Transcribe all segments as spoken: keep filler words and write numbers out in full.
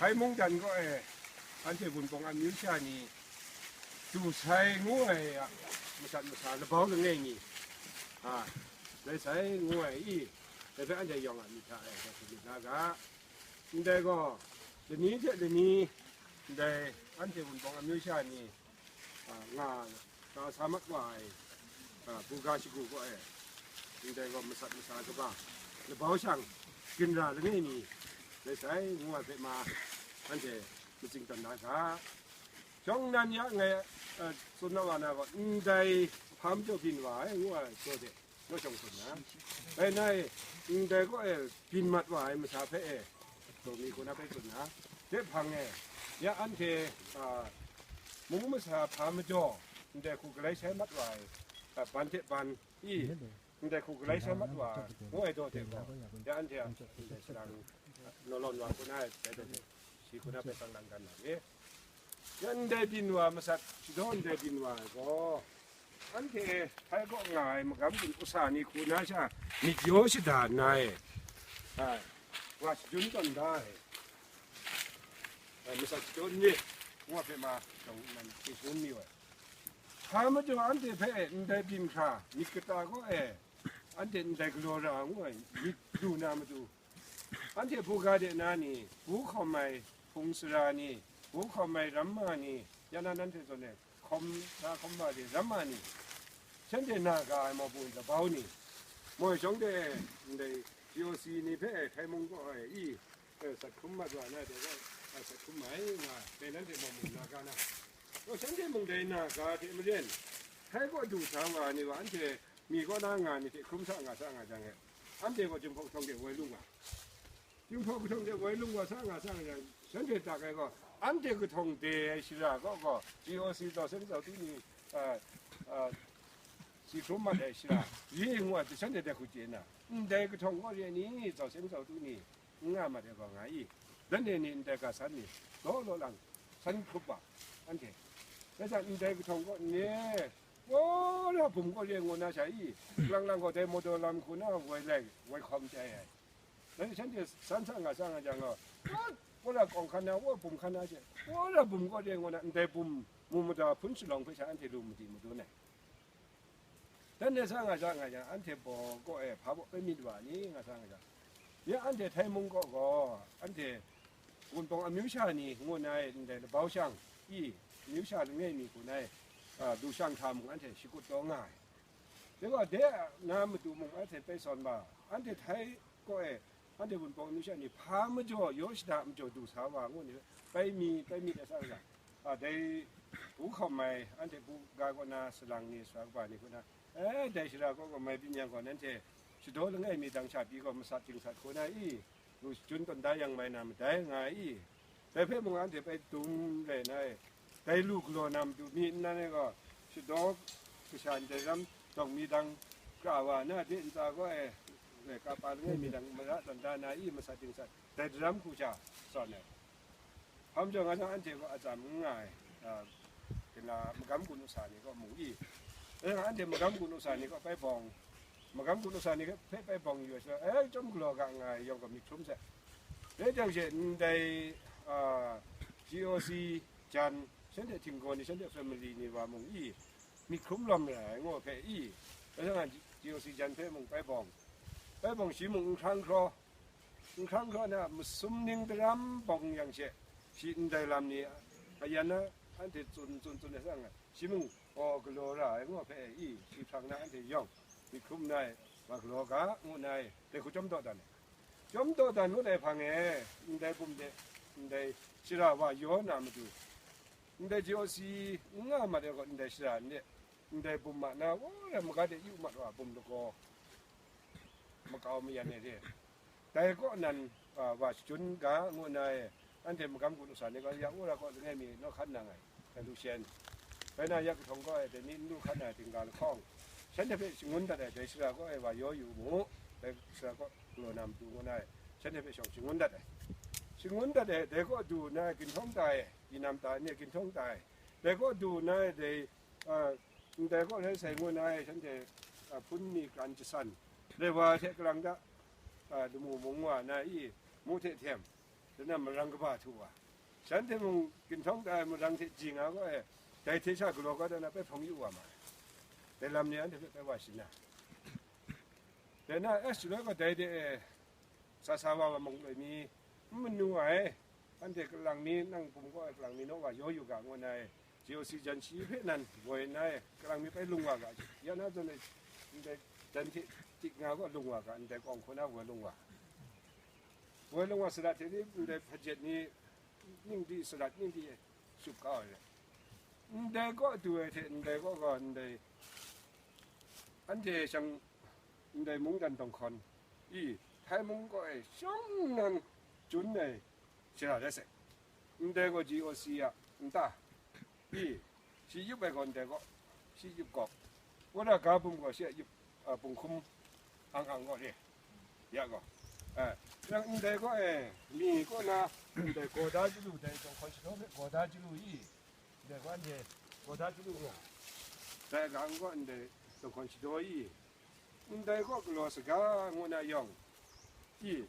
Hpai mungdan kaw e, anhte Wunpawng amyu sha ni, du sai ngu ai a, masat masa labau langai mi, a, rai sai ngu ai i, dai hpe anhte yawng a myit hta e, dai hpe myit na ga. Ndai gaw, lani hte lani, ndai anhte Wunpawng amyu sha ni, a, nga, nga sa mat wa ai, a, buga shagu gaw e, ndai gaw masat masa kaba, labau shang, ginra langai mi, rai sai, ngu ai hpe ma, anhte matsing tawn na ga. Shawng nnan ya ngai, a, tsun na wa na gaw, ndai hpa majaw byin wa ai, ngu ai, gaw de. Naw shawng hkrum na. Bai nai, ndai gaw e, byin mat wa ai masha hpe e, taw mi hku na bai tsun na. Dai hpang e, ya anhte, a, mung masa hpa majaw, ndai hku galai sai mat wa ai, a, ban hte ban, i, ndai hku galai sai mat wa ai, ngu ai daw hte gaw, ya anhte a, ndai salang, naw lawn wa hku na ai, dai daw hte, shi hku na bai sang lang dan na ni. Ya ndai byin wa masat, shadaw ndai byin wa ai gaw, anhte hpai kaw nga ai magam gun usa ni hku na sha myit yaw shada nna e, a, wa shadun tawn da ai, a, masat shadaw ni, wa hpe ma shawng nnan hte shadun ni ai. Hpa majaw anhte hpe ndai byin hkra myit kata kaw e, anhte ndai galaw ra ngu ai myit lu na matu, anhte buga de na ni, bu hkawm ai hpung sara ni, bu hkawm ai ramma ni, ya na nanhte zawn e, hkawm sa hkawm ma de ramma ni, shanhte na ga ai mawbung labau ni, moi shawng de ndai G O C ni hpe hkai mung kaw ai i, e, sat hkrum mat wa na de, e, sat hkrum ai nga, dai nanhte mawbung na ga na. Gaw shanhte mung dai na ga hte maren, hkai kaw du sa wa ni wa, anhte mi kaw na nga ni hte hkrum sa nga sa nga jang e, anhte gaw Jinghpaw kahtawng de woi lung wa. Jinghpaw kahtawng de woi lung wa sa nga sa nga jang, shanhte tak ai gaw, anhte kahtawng de ai shara kaw gaw, G O C zau seng zau tu ni, a, a, si hkrum mat ai shara, ye ngu ai hte shanhte dai hku chye nna, ndai kahtawng kaw re ni, zau seng zau tu ni, n nga mat ai gaw nga i, dan de ni ndai ga san ni, law law lang, san hkrup wa, anhte. Dai hta ndai kahtawng kaw ne, wora bum kaw re ngu na sha i, lang lang gaw dai mawdaw lam hku na woi lai, woi hkawm chye ai. Dai shanhte san sa nga sa nga jang gaw, wora kawng hkan na, wora bum hkan na she, wora bum kaw re ngu na, ndai bum mu mada hpun shalawng hpe sha anhte lu madi madun ai. Dan de sa nga ja nga yang, anhte baw kaw e hpa baw pai myit wa ni nga sa nga yang, ya anhte Htai mung kaw gaw, anhte Wunpawng amyu sha ni ngu na ai ndai labau shang i, amyu sha langai mi hku na ai, a, lu shang hta mung anhte shakut taw nga ai. Dai gaw, de na matu mung anhte pai sawn ba, anhte Htai kaw e, anhte Wunpawng amyu sha ni hpa majaw, yaw shada majaw du sa wa ngu ni, pai mi, pai mi da sa nga, a, dai bu hkawm ai, anhte bu ga kaw na salang ni, sara kaba ni kaw na, e, dai shara kaw gaw mai byin yang gaw, nanhte shadaw langai mi dang sha pyi gaw, masat dingsat hku na i, lu shajun tawn da yang mai na madai nga i, dai hpe mung anhte pai dum rai na e, dai lu galaw na matu mi nnan e gaw, shadaw kasha ndai ram dawng mi dang kra wa na de ntsa gaw e, e, kapa langai mi dang mara tawn da na i, masat dingsat dai daram hku sha sawn ai. Hpa majaw nga jang anhte gaw atsam n nga ai, a, kina magam gun usa ni gaw mu i, e, anhte magam gun usa ni gaw pai bawng, magam gun usa ni hpe pai bawng yu ai sha, e, chyawm galaw ga nga ai yawng gaw myit hkrum sai. Dai jang she ndai, a, G O C jan, shanhte htinggaw ni, shanhte family ni wa mung i, myit hkrum lawm rai ai ngu hpe i, rai nga, G O C jan hpe mung pai bawng, pai bawng shi mung n hkrang hkraw, n hkrang hkraw na masum ning daram bawng yang she, shi ndai lam ni ayan na anhte tsun tsun tsun ai sa nga, shi mung gaw galaw ra ai ngu hpe i, shi hprang na anhte yawng myit hkrum na ai, wa galaw ga ngu na ai, dai hku chyawm dawdan ai. Chyawm dawdan ngut ai hpang e, ndai bum de, ndai shara wa yaw na matu, ndai G O C n nga mat ai gaw, ndai shara n de, ndai bum ma na, wora maga de yu mat wa bum lagaw, makau mayan ai re. Dai kaw nan, a, wa shajun ga ngu na e, anhte magam gun usa ni gaw, ya wora kaw langai mi naw hkan nang ai, dai lu shen. Bai na ya kahtawng kaw e, dai ni n lu hkan ai dingga lahkawng, shanhte hpe shangun dat ai, dai shara kaw e wa yaw yu mu, dai shara kaw galaw na matu ngu na e, shanhte hpe shawng shangun dat ai. Shangun dat ai, dai kaw du na e ginhtawng ta e, tinam ta ni e ginhtawng ta e, dai kaw du na e, dai, a, ndai kaw rai sai ngu na e, shanhte, a, hpun ni kan jasan, dai wa hte kalang da, a, lamu mung wa na i, mu hte htem, Dai na marang kaba htu wa, shanhte mung ginhtawng da ai marang hte ji nga gaw e, dai hte sha galaw kau da na bai hpawng yu wa ma ai. Dai lam ni anhte hpe bai wa shi na, dai na, eh, shaloi gaw dai de e, sa sa wa wa mung loi mi, n manu ai, anhte kalang mi, nang bum kaw ai kalang mi naw wa yaw yu ga, ngu nna e, G O C jan shi hpe nan woi nna e, kalang mi bai lung wa ga, ya na zawn e, ndai jan hte tik nga gaw lung wa ga, ndai kawng hku na woi lung wa. Woi lung wa, sadat hte ni, ndai hpajet ni, ning di, sadat ning di, e, shup kau ai. Ndai kaw du ai hte, ndai kaw gaw, ndai, anhte shang, ndai mungdan dawng hkawn, i, Htai mung kaw e shawng nnan jun ai shara rai sai. Ndai gaw G O C a nta, i, shi yup ai gaw ndai gaw, shi yup gaw, wora ga bum gaw shi a yup, a, bung hkum ang ang gaw re, ya gaw, eh, yang ndai gaw e, mi kaw na, ndai gaw da chyalu, dai dawng hkawn shadaw hpe gaw da chyalu i, ndai gaw anhte gaw da chyalu nga, dai ga ang gaw ndai dawng hkawn shadaw i, ndai gaw galaw saga ngu na yawng, i,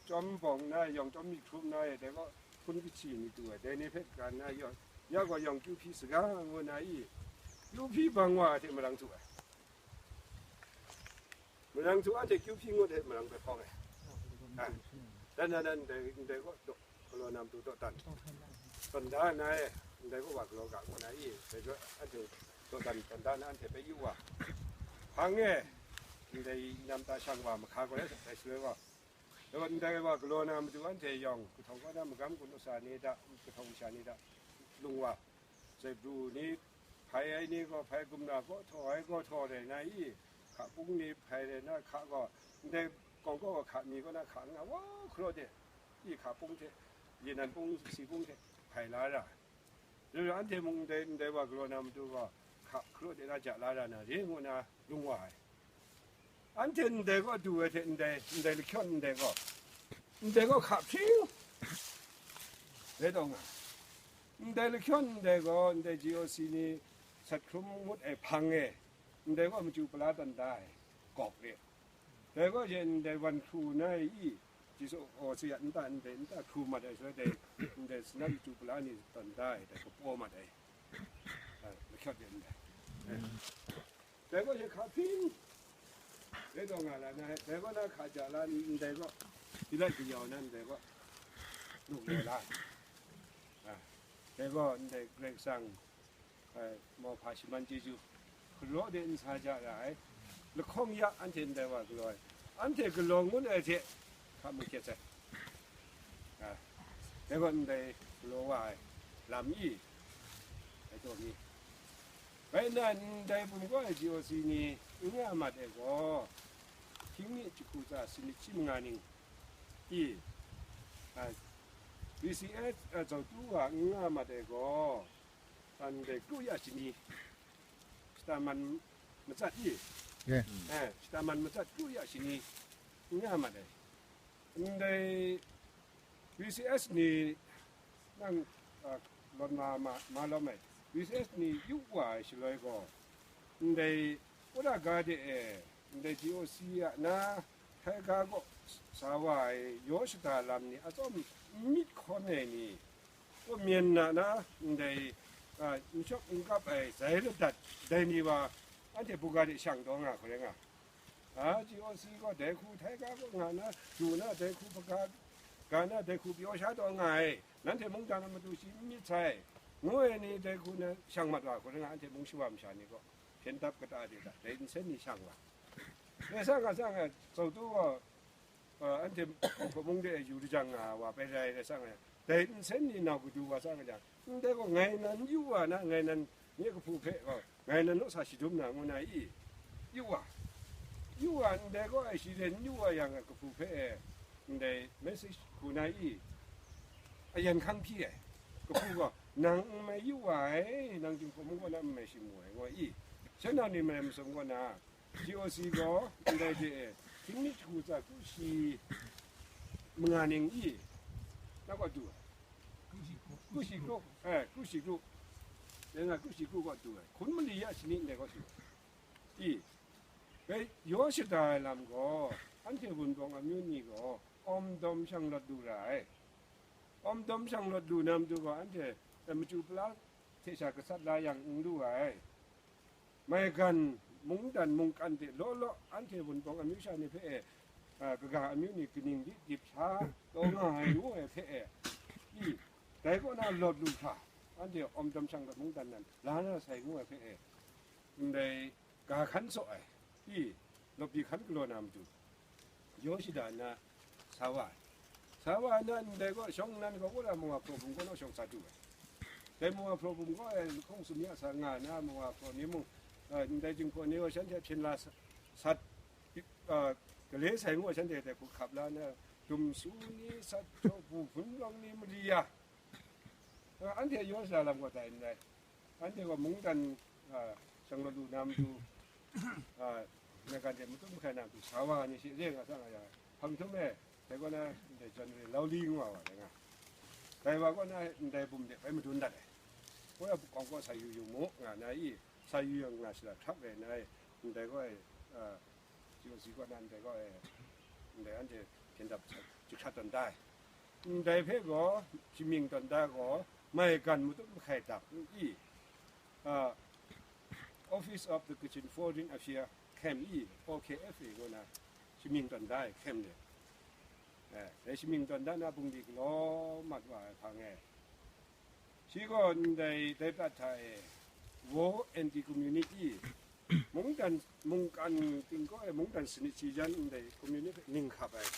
chyawm bawng na yawng, chyawm myit hkrum na e, dai gaw hpun kahti ni du ai, dai ni hpe gan na yawng, ya gaw yawng kyu hpyi saga ngu na i, kyu hpyi bang wa hte marang htu ai. Marang htu anhte kyu hpyi ngut hte marang bai hpawng ai. Ah, dan na dan ndai, ndai gaw daw, galaw na matu dawdan. Tawn da na e, ndai gaw wa galaw ga ngu na i, dai gaw anhte dawdan tawn da na anhte bai yu wa. Hpang e, ndai nam ta shang wa mahka gaw rai, dai shaloi gaw, dai gaw ndai wa galaw na matu anhte yawng, kahtawng kaw na magam gun masha ni hta, kahtawng masha ni hta, lung wa, zaibru ni, hpai ai ni gaw hpai, gumra gaw htaw ai gaw htaw rai na i, hka pung ni hpai rai na, hka gaw, ndai kawng kaw hka mi kaw na hka nga wa hkaraw de, i hka pung hte, ye nan pung, si pung hte hpai la ra. Dai anhte mung ndai, ndai wa galaw na matu gaw, hka hkaraw de na ja la ra na re ngu na lung wa ai. Anhte ndai gaw du ai hte ndai, ndai lahkyawn ndai gaw, ndai gaw hka hpring rai taw nga. Ndai lahkyawn ndai gaw, ndai G O C ni sat hkrum ngut ai hpang e, ndai gaw machyu pala tawn da ai, gawk re. Dai gaw yen ndai wan hkru na i, Jesu, o, si ya nta ndai nta hkru mat ai shaloi dai, ndai sanat machyu pala ni tawn da ai, dai kapaw mat ai, a, lahkyawn de ndai. Dai gaw yen hka hpring rai taw nga la na, dai gaw na hka ja la ni ndai gaw, dilai kayau na ndai gaw, lu lu la. A, dai gaw ndai Karai Kasang, a, mauhpa shaman chyeju, galaw de nsa ja ra ai, lahkawng ya anhte ndai wa galaw ai, anhte galaw ngut ai hte hka mu hkyet sai. A, dai gaw ndai galaw wa ai lam i, dai taw mi. Bai nna ndai bum kaw ai G O C ni n nga mat ai gaw, hkying mi jahku tsa sanit shi manga ning i, a, V C S, a, zautu wa n nga mat ai gaw, ndai kru ya shani, shata man matsat i, eh, shata man matsat kru ya shani n nga mat ai. Ndai V C S ni nang, a, lawt ma, ma, ma lawm ai, V C S ni yu wa ai shaloi gaw, ndai wora ga de e, ndai G O C a na, htai ga gaw sa wa ai yaw shada lam ni atsawm n myit hkawn ai ni, kaw myen na na, ndai, a, n shawk n kap ai zai ladat, dai ni wa, anhte buga de shang taw nga hkoi rai nga. A, G O C gaw dai hku htai ga kaw nga na, du na, dai hku hpaga ga na, dai hku pyaw sha taw nga ai, nanhte mungdan a matu shi n myit sai, ngu ai ni dai hku na shang mat wa hkoi rai nga, anhte mung shawa masha ni gaw hpyen dap kata de hta dai nsen ni shang wa. Dai sa nga sa nga, zautu gaw, a, anhte hpawk mung de yu lajang nga wa bai rai, rai sa nga, dai nsen ni nau kadu wa sa nga jang, ndai gaw ngai nan yu wa na, ngai nan nye kahpu hpe gaw, ngai nan naw sa shadum na ngu na i? Yu wa, yu wa, ndai gaw ai shi de n yu wa yang, kahpu hpe e, ndai message hku na i? Ayan hkang hpyi ai. Kahpu gaw, nang n mai yu wa ai, nang chyum hpawk mung kaw na n mai shi mu ai, ngu i? Shanhte ni malai masum kaw na, G O C gaw ndai hte e, hkying mi jahku tsa kru shi manga ning i, na kaw du ai. Kru shi kru, eh, kru shi kru. Dai na kru shi kru kaw du ai. Hkun mali ya shani ndai kaw shi. I, bai yaw shada ai lam gaw, anhte Wunpawng amyu ni gaw, awm dawm shang lawt lu ra ai. Awm dawm shang lawt lu na matu gaw, anhte, eh, machyu pala hte sha gasat la yang n lu ai. Maigan mungdan mungkan hte law law, anhte Wunpawng amyu sha ni hpe e, ah, kaga amyu ni kaning di dip sa taw nga ai ngu ai hpe e, i, dai kaw na lawt lu hkra, anhte awm dawm shang lawt mungdan nan la na sai ngu ai hpe e, ndai ga hkan saw ai, i, lawpdi hkan galaw na matu, yaw shada nna sa wa ai. Sa wa ai na ndai gaw, shawng nnan gaw, wora Mungwa Hpraw Bum kaw naw shawng sa du ai. Dai Mungwa Hpraw Bum kaw e lahkawng sumya sa nga na, Mungwa Hpraw ni mung, eh, ndai jinghpaw ni gaw shanhte hpyen la sa-, sat, eh, gale sai ngu ai shanhte dai hku hkap la na, dumsu ni, sat htaw, bu hpun rawng ni, mali ya, eh, anhte yaw shada lam gaw tai ndai. Anhte gaw mungdan, a, shang lawt lu na matu, a, maigan hte matut mahkai na matu sa wa ni shi re nga sa nga yang, hpang htum e, dai kaw na ndai January Lauli ngu wa wa dai nga. Dai wa kaw na ndai bum de bai madun dat ai. Kaw ya, kawng kaw sa yu yu mu nga na i, sa yu yang nga shada hkrap ai na i, ndai kaw e, a, G O C kaw na ndai gaw e, ndai anhte hpyen dap jahkrat tawn da ai. Ndai hpe gaw, shamying tawn da gaw, maigan matut mahkai dap n i, a, Office of the Kachin Foreign Affairs Camp i, O K F A kaw na shamying tawn da ai camp de. Eh, dai shamying tawn da na bungli galaw mat wa ai hpang e, shi gaw ndai dai prat hta e, War Anti Communist i, mungdan, mungkan ting kaw e mungdan sanit shi jan ndai communist hpe ning hkap ai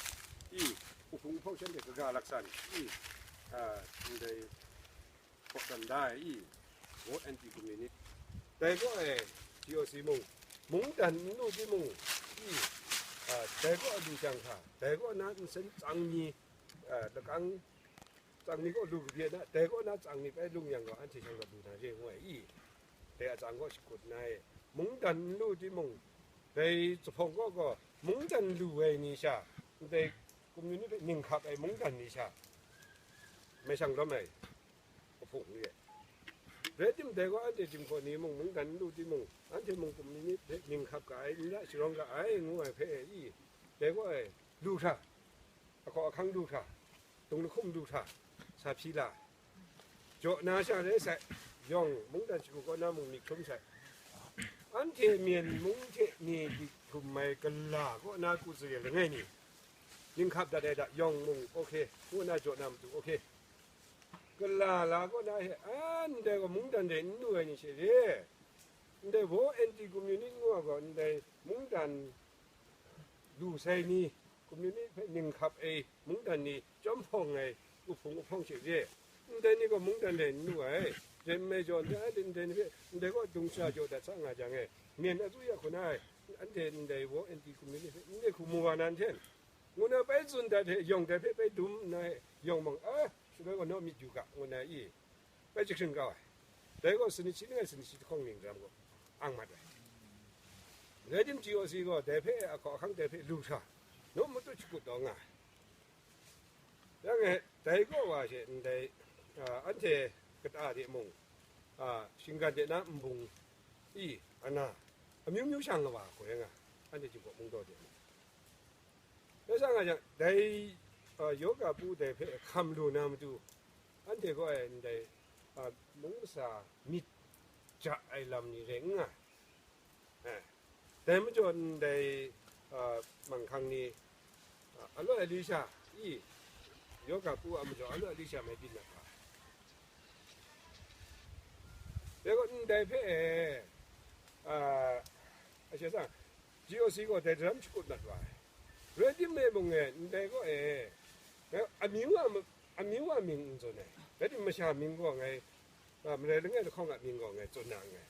i, uhpung uhpawng shanhte kaga laksan i, a, ndai hpaw tawn da ai i, War Anti Communist. Dai kaw e G O C mung, mungdan n lu timung i, a, dai kaw a lu jang hta, dai kaw na nsen tsang ni, a, lakang tsang ni kaw lu kabye na, dai kaw na tsang ni bai lung yang gaw, anhte shang lawt lu na re ngu ai i, dai a tsang kaw shakut na e, mungdan n lu timung, dai zuphpawng kaw gaw, mungdan lu ai ni sha, ndai communist hpe ning hkap ai mungdan ni sha, mai shang lawm ai, ahpung re ai. Rai tim, dai gaw anhte jinghpaw ni mung, mungdan n lu timung, anhte mung communist hpe ning hkap ga ai, n ra sharawng ga ai, ngu ai hpe i, dai gaw e, lu hkra, ahkaw ahkang lu hkra, dung lahkum lu hkra, sa hpyi la ai. Jaw na sha rai sai, yawng mungdan shagu kaw na mung myit hkrum sai. Anhte Myen mung hte ni myit hkrum ai gala kaw na ku zare langai ni, ning hkap dat ai hta yawng mung, oke, ngu na jaw na matu, oke. Gala la kaw na he, a, ndai gaw mungdan de n lu ai ni she re. Ndai War Anti Communist ngu ai gaw, ndai mungdan lu sai ni, communist hpe ning hkap ai mungdan ni, chyawm hpawng ai uhpung uhpawng she re. Ndai ni gaw mungdan rai n lu ai. Rai nme jaw, ndai, ndai ni hpe, ndai gaw dung shara jaw dat sa nga jang e, Myen a zu ya hku na ai, anhte ndai War Anti Communist hpe ndai hku mu wa na nhten, ngu na bai tsun dat hte, yawng dai hpe bai dum nna, yawng mung, a, shaloi gaw naw myit yu ga, ngu na i, bai jahkring kau ai. Dai gaw sanit shi langai sanit shi lahkawng ning ram gaw ang mat ai. Rai tim, G O C gaw dai hpe, ahkaw ahkang dai hpe lu hkra, naw matut shakut taw nga ai. Yang e, dai kaw wa she ndai, a, anhte kata de mung, a, shinggan de na nbung i, ana, amyu myu shang wa hkoi nga, anhte Jinghpaw Mungdaw de mung. Rai sa nga jang, dai, a, yoga pu dai hpe hkam lu na matu, anhte gaw e ndai, a, mung masa myit ja ai lam ni rai n nga ai. Eh, dai majaw ndai, a, manghkang ni, a, aloi ali sha i, yoga pu a majaw aloi ali sha mai byin na hka. Dai gaw ndai hpe e, a, a, she sa, G O C gaw dai daram shakut mat wa ai. Rai timung e, ndai gaw e, dai amyu a ma-, amyu a mying n tsun ai. Rai tim, masha mying gaw ngai, a, Malai Langai lahkawng a mying gaw ngai tsun na nngai.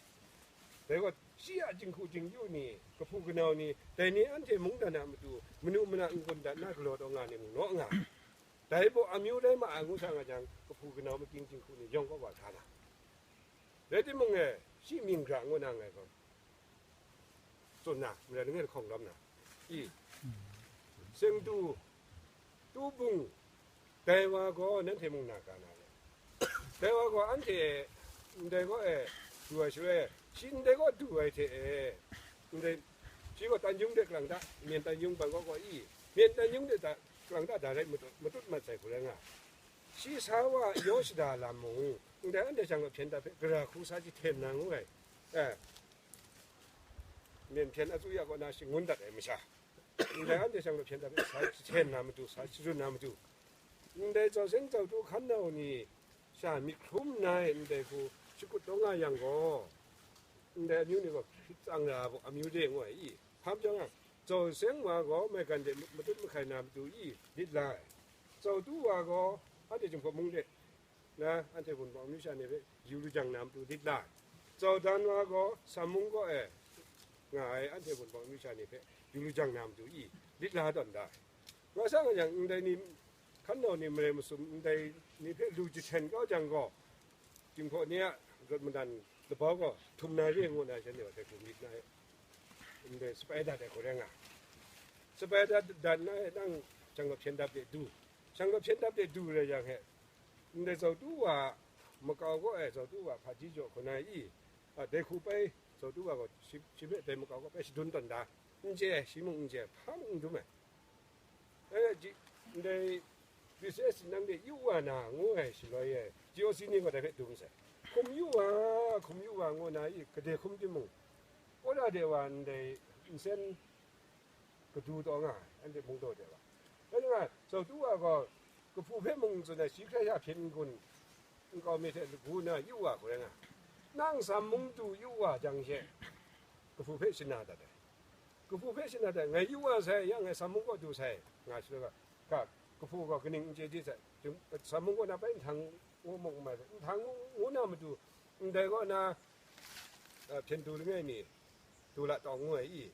Dai gaw, shi a jinghku jingyu ni, kahpu kanau ni, dai ni anhte mungdan a matu manu mana n-gun dat na galaw taw nga ni mung naw nga. Dai baw amyu rai ma ai ngu sa nga jang, kahpu kanau mating jinghku ni yawng kaw wa hkra na. Rai timung e, shi mying gara ngu na nngai gaw, tsun na, Malai Langai lahkawng lawm na, i, Seng Tu, Tu Bung, dai wa gaw nanhte mung na ga na le. Dai wa gaw anhte ndai gaw e du ai shaloi, shi ndai gaw du ai hte e, ndai, shi gaw Tanjung de Kalang ta, Myen Tanjung Bangkok gaw i, Myen Tanjung de ta, Kalang ta da rai matut, matut mat sai hku rai nga. Shi sa wa yaw shada lam mung, ndai anhte shang hpyen dap hpe gara hku sa jahten na ngu ai, eh, myen hpyen atu ya kaw na shangun dat ai masha, ndai anhte shang hpyen dap hpe sa jahten na matu, sa sharun na matu, ndai Zau Seng Zau Tu hkan nau ni sha myit hkrum nna e ndai hku shakut taw nga yang gaw, ndai amyu ni gaw hkrit tsang ra ai amyu de ngu ai i? Hpa majaw nga, Zau Seng wa gaw maigan de matut mahkai na matu i lit la ai. Zau Tu wa gaw anhte Jinghpaw mung de na anhte Wunpawng amyu sha ni hpe yu lajang na matu lit la ai. Zau Dan wa gaw Sam mung kaw e nga ai anhte Wunpawng amyu sha ni hpe yu lajang na matu i lit la tawn da ai. Nga sa nga yang, ndai ni hkan nau ni marai masum ndai ni hpe lu jahten kau jang gaw, Jinghpaw ni a rawt madan labau gaw htum na re ngu na, shanhte wa hte hkum myit na e, ndai sapai dat ai hku rai nga. Sapai dat, dat na e, nang shang hpyen dap de du, shang hpyen dap de du rai yang he, ndai Zau Tu wa makau kaw e, Zau Tu wa hpaji jaw hku na i? A, dai hku pai, Zau Tu wa gaw shi, shi hpe dai makau kaw pai shadun tawn da, n chye, shi mung n chye, hpa mung n dum ai. Dai, ji, ndai B C S nang de yu wa na ngu ai shaloi e, G O C ni gaw dai hpe dum sai. Hkum yu wa, hkum yu wa ngu na i, gade hkum timung, Kora de wa ndai nsen kadu taw nga ai, anhte mungdaw de wa. Rai nga, Zau Tu wa gaw kahpu hpe mung n tsun ai, shi hkrai sha hpyen n-gun, nkau mi hte lagu na yu wa hku rai nga. Nang Sam mung du yu wa jang she, kahpu hpe shana dat ai. Kahpu hpe shana dat ai, ngai yu wa sai, ya ngai Sam mung kaw du sai, nga shaloi ga, ga, kahpu gaw kaning n chye di sai, Sam mung kaw na bai nhtang ngu mung n mai sai, nhtang ngu, ngu na matu, ndai kaw na, a, hpyen du langai mi, du la tawng ngu ai i?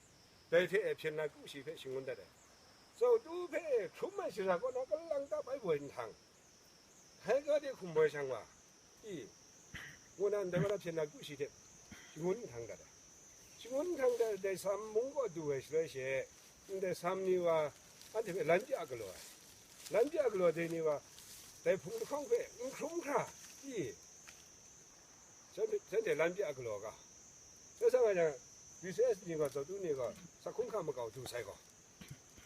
Dai hte e hpyen na kru shi hpe shangun dat ai. Zau Tu hpe hkrum ai shara kaw na kalang tap ai woi nhtang, hkai ga de hkum boi shang wa i? Ngu na ndai wa na hpyen na kru shi hte shangun nhtang dat ai. Shangun nhtang dat ai, dai Sam mung kaw du ai shaloi she, ndai Sam ni wa anhte hpe lan pya galaw ai. Lan pya galaw dai ni wa, dai hpung lahkawng hpe n hkrum hkra i? Shanhte, shanhte lan pya galaw ga. Dai sa nga jang, B C S ni gaw, Zau Tu ni gaw, sa hkungga makau du sai gaw,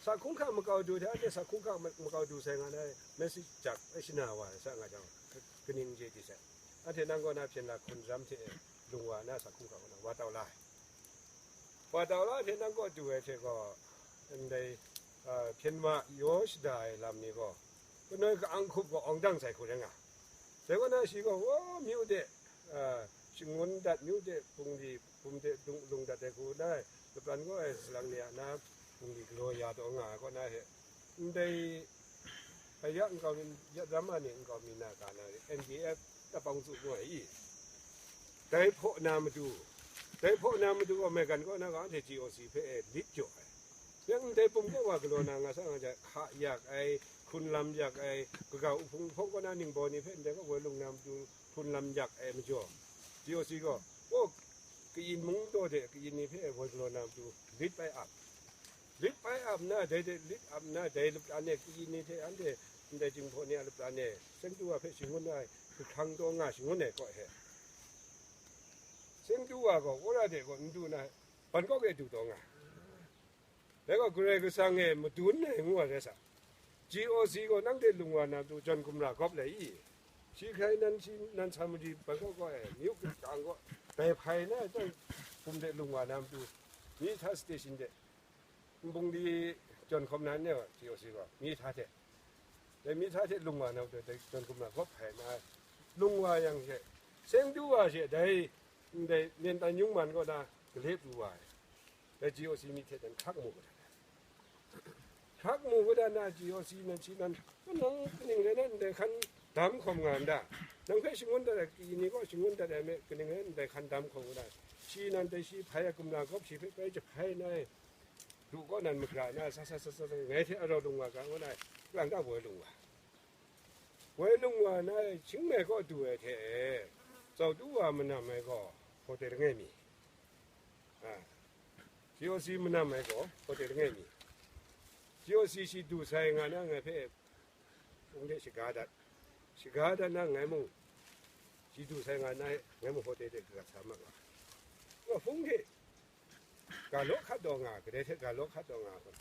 sa hkungga makau du hte, anhte sa hkungga ma-, makau du sai nga na ai, message jak ai shana wa ai sa nga jang, ka-, kaning je di sai. Anhte nang kaw na hpyen la hkun ram hte e lung wa na, sa hkungga kaw na wa tau la ai. Wa tau la hte nang kaw du ai hte gaw, ndai, a, hpyen ma yaw shada ai lam ni gaw, kanoi ka-ang hkup gaw awng dang sai hku rai nga. Dai kaw na shi gaw, wa, myu de, a, shangun dat, myu de bungli, bum de dung, lung dat ai hku na, lapran kaw ai salang ni a na, bungli galaw ya taw nga ai kaw na he, ndai, a ya nkau mi, ya drama ni nkau mi na ka na, N D F tapawng tsu ngu ai i? Dai hpaw na matu, dai hpaw na matu gaw, maigan kaw na gaw, anhte G O C hpe e lit jaw ai. Yang ndai pum kaw wa galaw na nga sa nga jang, hka yak ai, hkrun lam yak ai, kaga uhpung hpawng kaw na ningbaw ni hpe ndai kaw woi lung na matu hkrun lam yak ai majaw, G O C gaw, o, kayin mung taw de kayin ni hpe woi galaw na matu lit bai ap. Lit bai ap na, dai de lit ap na, dai lapran e kayin ni hte anhte ndai Jinghpaw ni a lapran e Seng Tu wa hpe shangun ai, kahkrang taw nga shangun ai kaw he, Seng Tu wa gaw wora de gaw n du na, ban kaw e du taw nga. Dai gaw Karai Kasang e madun ai ngu ai rai sa, G O C gaw nang de lung wa na matu jawn gumra gawp lai i? Shi hkrai nan shi nan sa madi ban kaw kaw e, myu kang kaw, dai hpai na, dai hpum de lung wa na matu, mi hta station de, nbungli jawn hkawm na ne wa, G O C gaw, mi hta hte, dai mi hta hte lung wa na matu, dai jawn hkawm na gawp hpai na, lung wa yang she, Seng Tu wa she, dai, ndai myen tan yung man kaw na, gale pru wa ai, dai G O C mi hte dan hkrak mu ga dat ai. Hkrak mu ga dat na, G O C nan shi nan, nang kaning rai na ndai hkan dam hkawm nga n da? Nang hpe shangun dat ai, kayin ni kaw shangun dat ai me, kaning rai na ndai hkan dam hkawm nga da? Shi nan dai shi hpai ai gumla gawp shi hpe bai jahpai na ai, lu kaw nan magra na, sa sa sa sa sa, ngai hte arau lung wa ga, ngu na ai, lang ta woi lung wa. Woi lung wa na ai, Chiang Mai kaw du ai hte e, Zau Tu wa manam ai gaw, hpaw tei langai mi? A, G O C manam ai gaw, hpaw tei langai mi? G O C shi du sai nga na, ngai hpe hpung de shaga dat, shaga dat na, ngai mung shi du sai nga na, ngai mung hpaw tei de kagat sa ma nga. Nga hpung de ga law hkat taw nga, kadai hte ga law hkat taw nga hkun.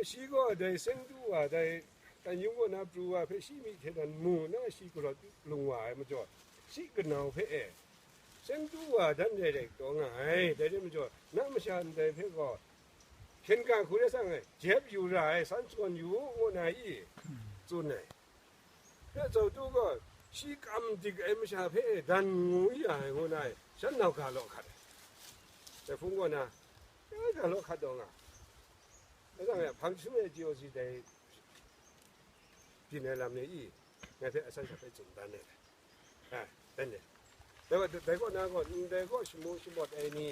Shi gaw dai Seng Tu wa, dai Tanyung kaw na pru wa hpe shi myi hte nan mu nna shi garawt lung wa ai majaw, shi kanau hpe e, seng du wa dan rai rai taw nga ai. Dai rai majaw, na masha ndai hpe gaw, hpyen ga hku rai sang ai, jep yu ra ai, san shakawn yu u, ngu na i tsun ai. Hpe Zautu gaw, shi kam dik ai masha hpe dan ngu ya ai, ngu na ai, shan nau ga law hkat ai. Dai hpung kaw na, ya ga law hkat taw nga. Dai sang e, hpang jahtum e G O C dai byin ai lam ni i, ngai hpe asan sha hpe tsun dan ai. A, dan ni. Dai gaw, dai kaw na gaw, ndai kaw shamu shamawt ai ni,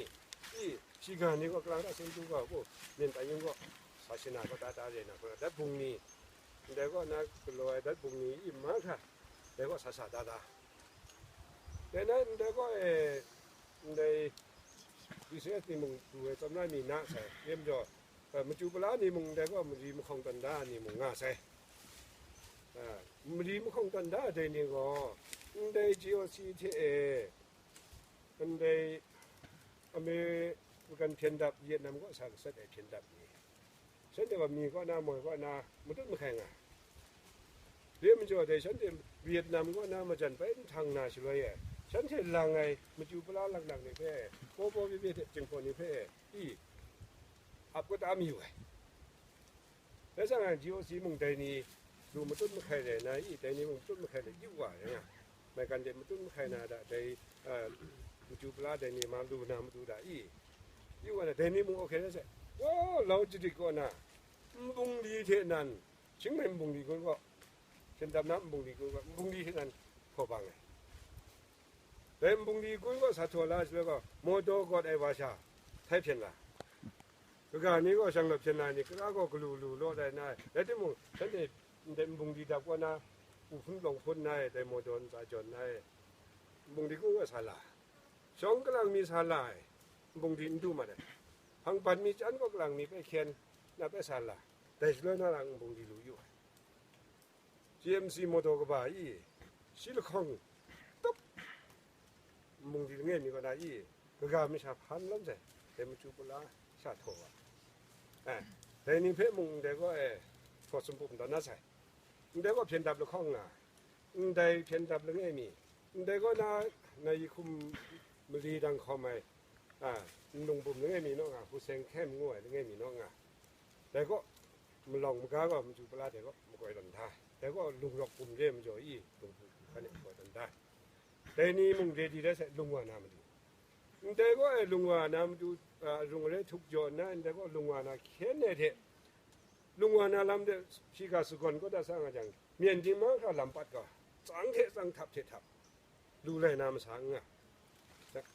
i, shiga ni gaw, kalang ta seng du gaw, bu, myen tai yung gaw, sa shana gaw, ta ta re na, gaw, dat bung ni, ndai kaw na galaw ai dat bung ni, i, mahkra, dai kaw sa sa ta ta. Dai na, ndai kaw e, ndai, B C S ni mung du ai tsawmra ni na sai, yem jaw, eh, machyu pala ni mung ndai gaw mari mahkawng tawn da ni mung nga sai. Ah, mari mahkawng tawn da dai ni gaw, ndai G O C hte e, ndai American hpyen dap, Vietnam kaw sa gasat ai hpyen dap ni, shanhte gaw mi kaw na, moi kaw na, matut mahkai nga. Dai majaw dai shanhte Vietnam kaw na majan bai nhtang na shaloi e, shanhte lang ai machyu pala laknak ni hpe, paw paw pye pye hte jinghpaw ni hpe, i, ap kata mayu ai. Rai sa nga, G O C mung dai ni lu matut mahkai rai na i, dai ni mung matut mahkai rai yu wa rai nga. Maigan de matut mahkai na da, dai, a, machyu pala dai ni ma lu na matu da i, yu wa na, dai ni mung ok rai sai. Wa, lau jadik kaw na, nbung li hte nan, Shingmai nbung li kun gaw, hkyendam na nbung li kun gaw, nbung li hte nan hkaw bang ai. Dai nbung li kun gaw sa htaw la ai shaloi gaw, mawtaw gawt ai wa sha, htai hpyen la. Kaga ni gaw shang lawt hpyen la ni, kara gaw galu lu law dai na ai. Rai timung, shanhte ndai nbung li dap kaw na, u hpun lawng hpun na ai, dai mawtaw ntsa jawn na ai, nbung li kun gaw sa la. Shawng kalang mi sa la ai, nbung li n du mat ai. Hpang bat mi chyan gaw kalang mi bai hkyen na bai sa la. Dai shaloi na lang nbung li lu yu ai. G M C mawtaw kaba i, shi lahkawng tup, nbung li langai mi kaw na i, kaga masha hpan lawm sai, dai machyu pala sha htaw wa. Eh, dai ni hpe mung ndai gaw e, hkaw sumpu n tawn na sai. Ndai gaw hpyen dap lahkawng nga, ndai hpyen dap langai mi, ndai gaw na, na yi hkum mali dang hkawm ai, a, nlung bum langai mi naw nga, Huseng Hkem ngu ai langai mi naw nga. Dai gaw, malawng maga gaw machyu pala dai gaw makoi tawn da. Dai gaw lung rawk bum re majaw i, lung bum hkan e makoi tawn da. Dai ni mung re di rai sai, lung wa na matu. Ndai gaw e lung wa na matu, a, rung re htuk jaw nna, ndai gaw lung wa na hkyen e hte, lung wa na lam de, shi ga sagawn kau dat sa nga jang, myen dingma hkra lam pat gaw, tsang hte tsang, htap hte htap, lu lai na masa n nga.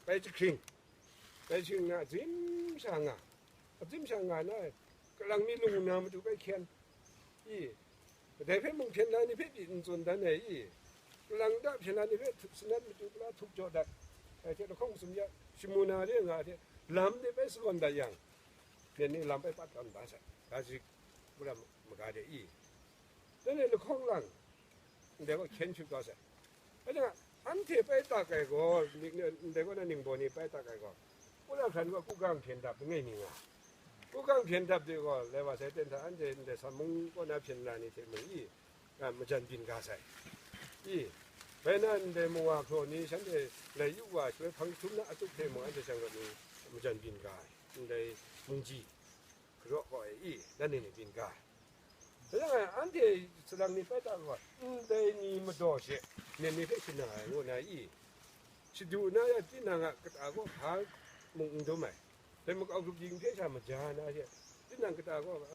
Bai jahkring, bai jahkring na, azim sha nga, azim sha nga na, kalang mi lung na matu bai hkyen, i, kadai hpe mung hpyen la ni hpe pyi n tsun dan ai, i, kalang ta hpyen la ni hpe htuk sanat matu pala htuk jaw dat, ai hte lahkawng masum ya, shamu na re nga hte, lam de bai sagawn dat yang, myen ni lam bai pat tawn da sai, ga zik, wora maga de i, dan e lahkawng lang, ndai gaw hkyen shut kau sai. Rai nna, anhte bai tak ai gaw, ning-, ndai gaw na ningbaw ni bai tak ai gaw, wora hkran gaw kugang hpyen dap langai mi nga. Kugang hpyen dap de gaw, lai wa sai ten hta, anhte ndai sa mung kaw na hpyen la ni hte mung i, a, majan byin ga sai. I, bai na ndai mawa hpraw ni shanhte lai yu wa, shaloi hpang jahtum na atuk hte mung anhte shang rawt ni majan byin ga ai, ndai mungji hkaraw gaw ai i, dan ni ni byin ga ai. Rai nna, anhte salang ni bai tak gaw, ndai ni madaw she, myen ni hpe shana ai ngu na i, shadu na ya tinang a kata gaw hpa mung n dum ai, dai makau grup ging hte sha maja na she, tinang kata gaw